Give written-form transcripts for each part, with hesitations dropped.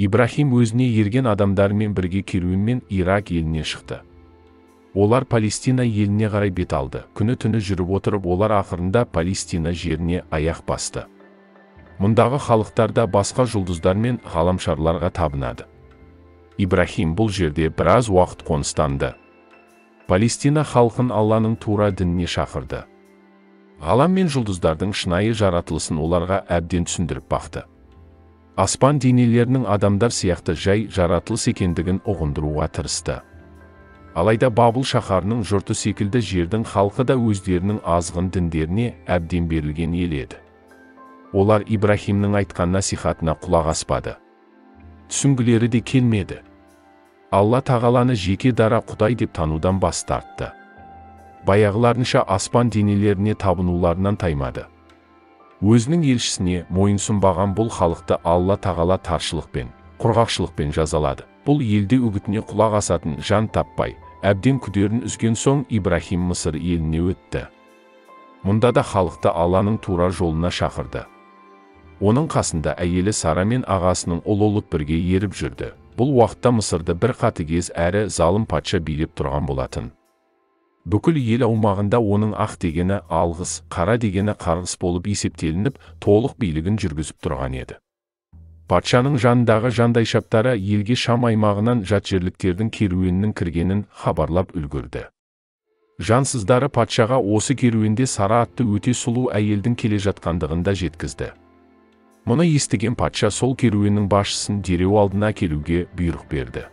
Ибрахим өзіне ерген адамдарымен бірге керуенмен Ирак елінен шықты. Олар Палестина еліне қарай бет алды. Күні-түні жүріп отырып, олар ақырында Палестина жеріне аяқ басты. Мұндағы халықтар да басқа жұлдыздар мен ғаламшарларға табынады. Ибрахим бұл жерде біраз уақыт қоныстанды. Палестина халқын Алланың тура дініне шақырды. Ғалам мен жұлдыздардың шынайы жаратылысын оларға әбден түсіндіріп бақты. Аспан денелерінің адамдар сияқты жай жаратылыс екендігін ұғындыруға тырысты. Алайда Бабыл шаһарының жұрты секілді жердің халқы да өздерінің азғын діндеріне әбден берілген ел еді. Олар Ибрахимнің айтқан насихатына құлақ аспады. Түсінгілері де келмеді. Алла тағаланы жеке дара Құдай деп танудан бас тартты. Баяғыларынша аспан денелеріне табынуларынан таймады. Өзінің елшісіне мойынсұнбаған бұл халықты Алла тағала таршылықпен, құрғақшылықпен жазалады. Бұл елде үгітіне құлақ асатын жан таппай, әбден күдерін үзген соң Ибрахим Мысыр еліне өтті. Мұнда да халықты Алланың тура жолына шақырды. Оның қасында әйелі Сара мен ағасының ұлы Лұт бірге еріп жүрді. Бұл уақытта Мысырды бір қатыгез әрі залым патша билеп тұрған болатын. Бүкіл ел аумағында оның ақ дегені алғыс, қара дегені қарғыс болып есептелініп, толық билігін жүргізіп тұрған еді. Патшаның жанындағы жандайшаптары елге Шам аймағынан жатжерліктердің керуенінің кіргенін хабарлап үлгерді. Жансыздары патшаға осы керуенде Сара атты өте сұлу әйелдің келе жатқандығын да жеткізді. Мұны естіген патша сол керуеннің басшысын дереу алдына келуге бұйрық берді.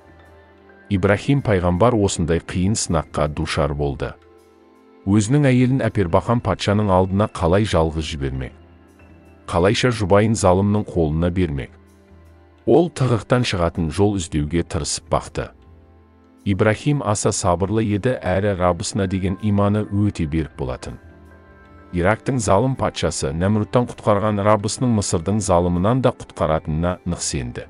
Ибрахим пайғамбар осындай қиын сынаққа душар болды. Өзінің әйелін әпербақан патшаның алдына қалай жалғыз жібермек? Қалайша жұбайын залымның қолына бермек? Ол тығырықтан шығатын жол іздеуге тырысып бақты. Ибрахим аса сабырлы еді, әрі Раббысына деген иманы өте берік болатын. Ирактың залым патшасы Нәмруттан құтқарған Раббысының Мысырдың залымынан да құтқаратынына нық сенді.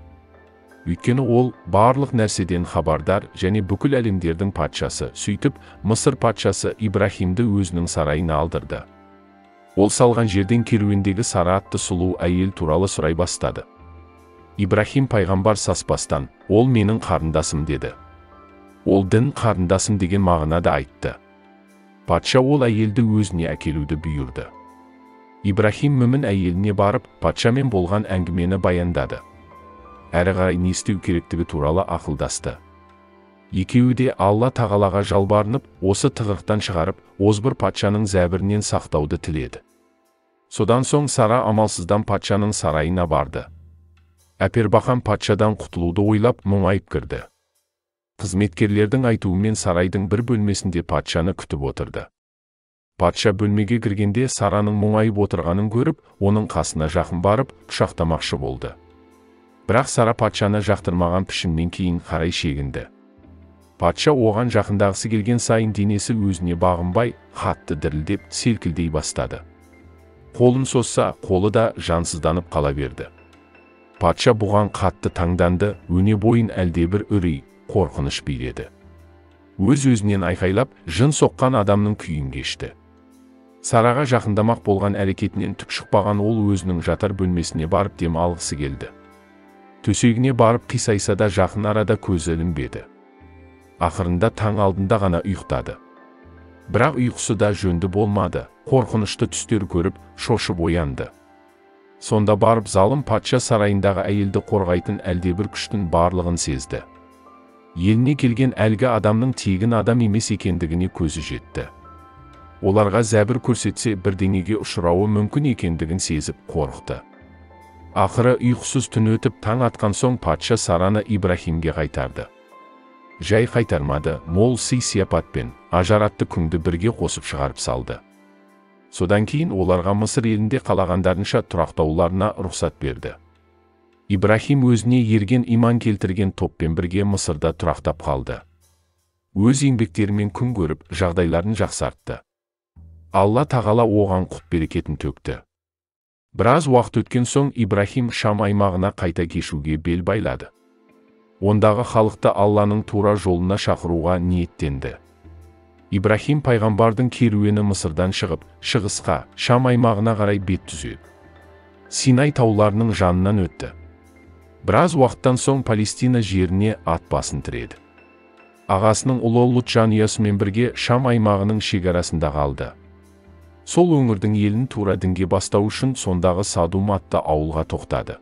Өйткені ол барлық нәрседен хабардар және бүкіл әлемдердің патшасы. Сөйтіп, Мысыр патшасы Ибрахимді өзінің сарайына алдырды. Ол салған жерден керуендегі Сара атты сұлу әйел туралы сұрай бастады. Ибрахим пайғамбар саспастан, «Ол менің қарындасым» деді. Ол дін қарындасым деген мағынада айтты. Патша ол әйелді өзіне әкелуді бұйырды. Ибрахим мүмін әйеліне барып, патшамен болған әңгімені баяндады. Әрі қарай не істеу керектігі туралы ақылдасты. Екеуі де Алла тағалаға жалбарынып, осы тығырықтан шығарып, озбыр патшаның зәбірінен сақтауды тіледі. Содан соң Сара амалсыздан патшаның сарайына барды. Әпербақан патшадан құтылуды ойлап, мұңайып кірді. Қызметкерлердің айтуымен сарайдың бір бөлмесінде патшаны күтіп отырды. Патша бөлмеге кіргенде Сараның мұңайып отырғанын көріп, оның қасына жақын барып, құшақтамақшы болды. Бірақ Сара патшаны жақтырмаған пішінмен кейін қарай шегінді. Патша оған жақындағысы келген сайын денесі өзіне бағынбай, қатты дірілдеп, селкілдей бастады. Қолын созса, қолы да жансызданып қала берді. Патша бұған қатты таңданды, өне бойын әлдебір үрей, қорқыныш биледі. Өз-өзінен айқайлап, жын соққан адамның күйін кешті. Сараға жақындамақ болған әрекетінен түк шықпаған ол өзінің жатар бөлмесіне барып дем алғысы келді. Төсегіне барып қисайса да жақын арада көзі ілінбеді. Ақырында таң алдында ғана ұйықтады. Бірақ ұйқысы да жөнді болмады, қорқынышты түстер көріп, шошып оянды. Сонда барып залым патша сарайындағы әйелді қорғайтын әлдебір күштің барлығын сезді. Еліне келген әлгі адамның тегін адам емес екендігіне көзі жетті. Оларға зәбір көрсетсе бірдеңеге ұшырауы мүмкін екендігін сезіп қорықты. Ақыры ұйқысыз түн өтіп, таң атқан соң патша Сараны Ибрахимге қайтарды. Жай қайтармады, мол сый-сияпатпен ажар атты күңді бірге қосып шығарып салды. Содан кейін оларға Мысыр елінде қалағандарынша тұрақтауларына рұқсат берді. Ибрахим өзіне ерген иман келтірген топпен бірге Мысырда тұрақтап қалды. Өз еңбектерімен күн көріп, жағдайларын жақсартты. Алла тағала оған құт берекетін төкті. Біраз уақыт өткен соң Ибрахим Шам аймағына қайта кешуге бел байлады. Ондағы халықты Алланың тура жолына шақыруға ниеттенді. Ибрахим пайғамбардың керуені Мысырдан шығып, шығысқа, Шам аймағына қарай бет түзеді. Синай тауларының жанынан өтті. Біраз уақыттан соң Палестина жеріне ат басын тіреді. Ағасының ұлы Лұт жанұясымен бірге Шам аймағының шекарасында қалды. Сол өңірдің елін тура дінге бастау үшін сондағы Садум атты ауылға тоқтады.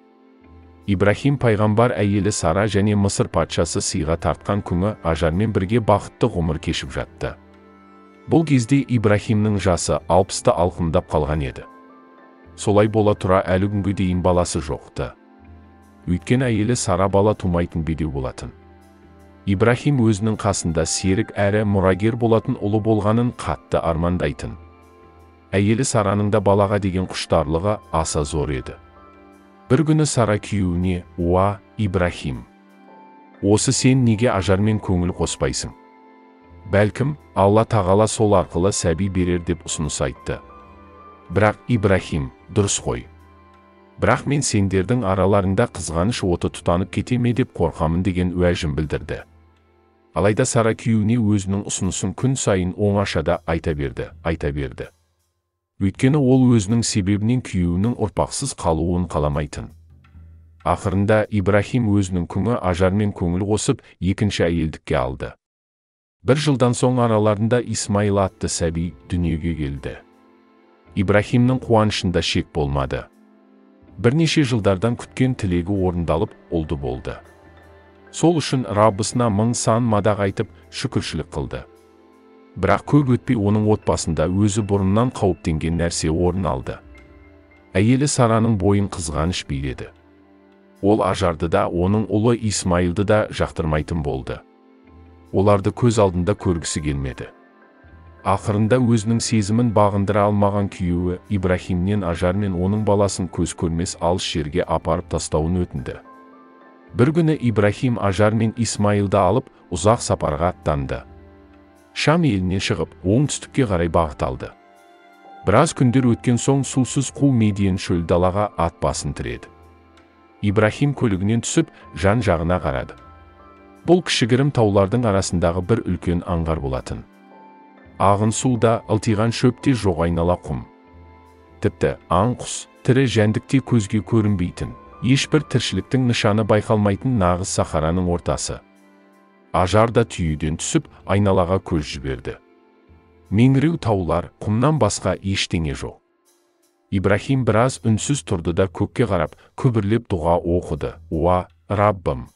Ибрахим пайғамбар әйелі Сара және Мысыр патшасы сыйға тартқан күңі Ажармен бірге бақытты ғұмыр кешіп жатты. Бұл кезде Ибрахимнің жасы 60-ты алқымдап қалған еді. Солай бола тұра әлі күнге дейін баласы жоқты. Өйткені әйелі Сара бала тумайтын бедеу болатын. Ибрахим өзінің қасында серік әрі мұрагер болатын ұлы болғанын қатты армандайтын. Әйелі Сараның да балаға деген құштарлығы аса зор еді. Бір күні Сара күйеуіне: «Уа, Ибрахим, осы сен неге Ажармен көңіл қоспайсың? Бәлкім, Алла тағала сол арқылы сәби берер» деп ұсыныс айтты. Бірақ Ибрахим: «Дұрыс қой. Бірақ мен сендердің араларыңда қызғаныш оты тұтанып кете ме деп қорқамын» деген уәжін білдірді. Алайда Сара күйеуіне өзінің ұсынысын күн сайын оңашада айта берді, айта берді. Өйткені ол өзінің себебінен күйеуінің ұрпақсыз қалуын қаламайтын. Ақырында Ибрахим өзінің күңі Ажармен көңіл қосып, екінші әйелдікке алды. Бір жылдан соң араларында Исмаил атты сәби дүниеге келді. Ибрахимнің қуанышында шек болмады. Бірнеше жылдардан күткен тілегі орындалып, ұлды болды. Сол үшін Раббысына мың сан мадақ айтып, шүкіршілік қылды. Бірақ көп өтпей оның отбасында өзі бұрыннан қауіптенген нәрсе орын алды. Әйелі Сараның бойын қызғаныш биледі. Ол Ажарды да, оның ұлы Исмаилды да жақтырмайтын болды. Оларды көз алдында көргісі келмеді. Ақырында өзінің сезімін бағындыра алмаған күйеуі Ибрахимнен Ажар мен оның баласын көз көрмес алыс жерге апарып тастауын өтінді. Бір күні Ибрахим Ажар мен Исмаилды алып, ұзақ сапарға аттанды. Шам елінен шығып, оңтүстікке қарай бағыт алды. Біраз күндер өткен соң сусыз қу Медиен шөл далаға ат басын тіреді. Ибрахим көлігінен түсіп, жан-жағына қарады. Бұл кішігірім таулардың арасындағы бір үлкен аңғар болатын. Ағын су да, ылтиған шөп те жоқ, айнала құм. Тіпті аң құс, тірі жәндік те көзге көрінбейтін, ешбір тіршіліктің нышаны байқалмайтын нағыз сахараның ортасы. Ажар да түйеден түсіп, айналаға көз жіберді. Меңіреу таулар, құмнан басқа ештеңе жоқ. Ибрахим біраз үнсіз тұрды да көкке қарап, күбірлеп дұға оқыды: «Уа, Раббым!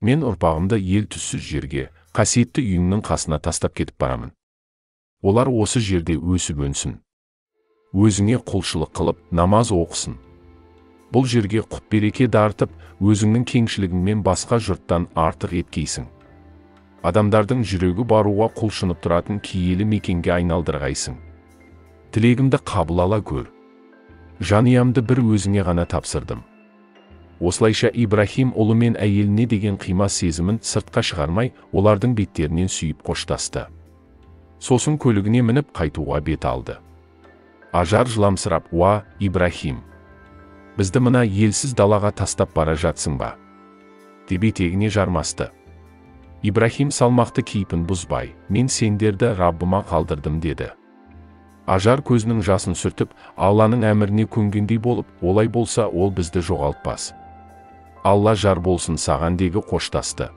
Мен ұрпағымды ел түссіз жерге, қасиетті үйіңнің қасына тастап кетіп барамын. Олар осы жерде өсіп өнсін. Өзіңе құлшылық қылып, намаз оқысын. Бұл жерге құт береке дарытып, өзіңнің кеңшілігіңмен басқа жұрттан артық еткейсің. Адамдардың жүрегі баруға құлшынып тұратын киелі мекенге айналдырғайсың. Тілегімді қабыл ала көр. Жанұямды бір өзіңе ғана тапсырдым». Осылайша Ибрахим ұлы мен әйеліне деген қимас сезімін сыртқа шығармай, олардың беттерінен сүйіп қоштасты. Сосын көлігіне мініп қайтуға бет алды. Ажар жыламсырап: «Уа, Ибрахим, бізді мына елсіз далаға тастап бара жатсың ба?» деп етегіне жармасты. Ибрахим салмақты кейпін бұзбай: «Мен сендерді Раббыма қалдырдым» деді. Ажар көзінің жасын сүртіп, Алланың әміріне көнгендей болып: «Олай болса, ол бізді жоғалтпас. Алла жар болсын саған» дегі қоштасты.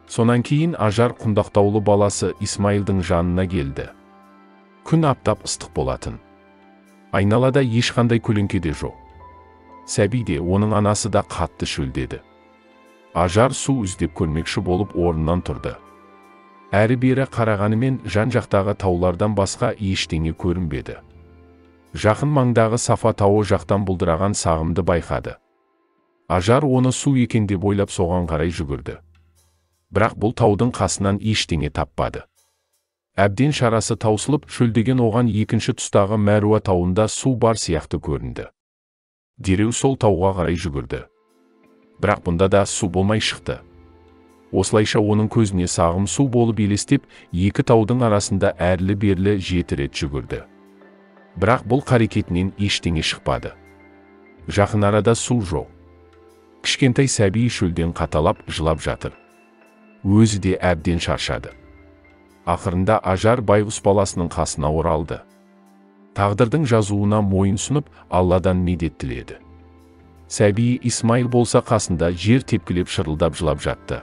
Сонан кейін Ажар құндақтаулы баласы Исмаилдың жанына келді. Күн аптап ыстық болатын. Айналада ешқандай көлеңке де жоқ. Сәби де, оның анасы да қатты шөлдеді. Ажар су іздеп көрмекші болып орнынан тұрды. Әрі-бері қарағанымен жан-жақтағы таулардан басқа ештеңе көрінбеді. Жақын маңдағы Сафа тауы жақтан бұлдыраған сағымды байқады. Ажар оны су екен деп ойлап соған қарай жүгірді. Бірақ бұл таудың қасынан ештеңе таппады. Әбден шарасы таусылып, шөлдеген оған екінші тұстағы Мәруа тауында су бар сияқты көрінді. Дереу сол тауға қарай жүгірді. Бірақ бұнда да су болмай шықты. Осылайша оның көзіне сағым су болып елестеп, екі таудың арасында әрлі-берлі 7 рет жүгірді. Бірақ бұл қарекетінен ештеңе шықпады. Жақын арада су жоқ. Кішкентай сәби шөлден қаталап жылап жатыр. Өзі де әбден шаршады. Ақырында Ажар байғұс баласының қасына оралды. Тағдырдың жазуына мойын сұнып, Алладан медет тіледі. Сәбиі Исмаил болса қасында жер тепкілеп шырылдап жылап жатты.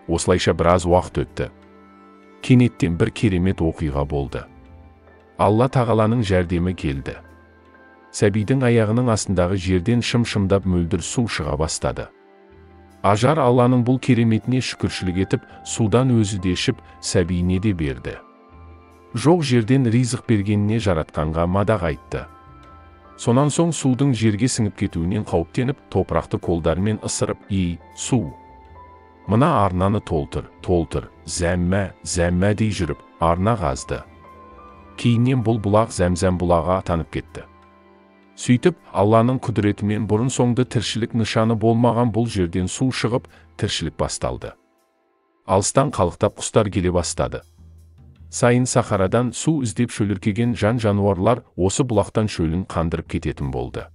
Осылайша біраз уақыт өтті. Кенеттен бір керемет оқиға болды. Алла тағаланың жәрдемі келді. Сәбидің аяғының астындағы жерден шым-шымдап мөлдір су шыға бастады. Ажар Алланың бұл кереметіне шүкіршілік етіп, судан өзі де ішіп, сәбиіне де берді. Жоқ жерден ризық бергеніне жаратқанға мадақ айтты. Сонан соң судың жерге сіңіп кетуінен қауіптеніп, топырақты қолдарымен ысырып, «Ей, су! Мына арнаны толтыр, толтыр, зәммә, зәммә» дей жүріп, арна қазды. Кейіннен бұл бұлақ Зәмзәм бұлағы атанып кетті. Сөйтіп, Алланың құдіретімен бұрын-соңды тіршілік нышаны болмаған бұл жерден су шығып, тіршілік басталды. Алыстан қалықтап құстар келе бастады. Сайын сахарадан су іздеп шөліркеген жан-жануарлар осы бұлақтан шөлін қандырып кететін болды.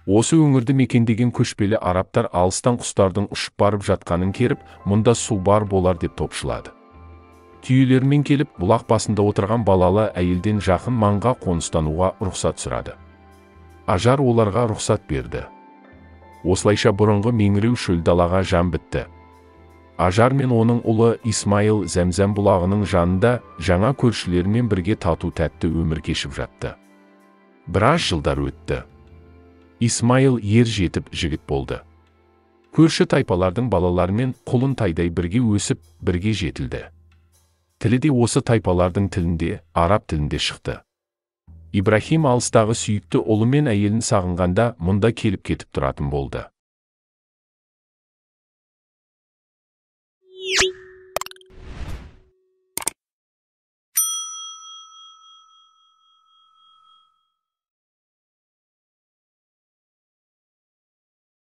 Осы өңірді мекендеген көшпелі арабтар алыстан құстардың ұшып барып жатқанын керіп, мұнда су бар болар деп топшылады. Түйелермен келіп, бұлақ басында отырған балалы әйелден жақын маңға қоныстануға рұқсат сұрады. Ажар оларға рұқсат берді. Осылайша бұрынғы меңіреу шөл далаға жан бітті. Ажар мен оның ұлы Исмаил Зәмзәм бұлағының жанында жаңа көршілерімен бірге тату-тәтті өмір кешіп жатты. Біраз жылдар өтті. Исмаил ер жетіп жігіт болды. Көрші тайпалардың балаларымен құлын тайдай бірге өсіп, бірге жетілді. Тілі де осы тайпалардың тілінде, араб тілінде шықты. Ибрахим алыстағы сүйікті ұлы мен әйелін сағынғанда мұнда келіп кетіп тұратын болды.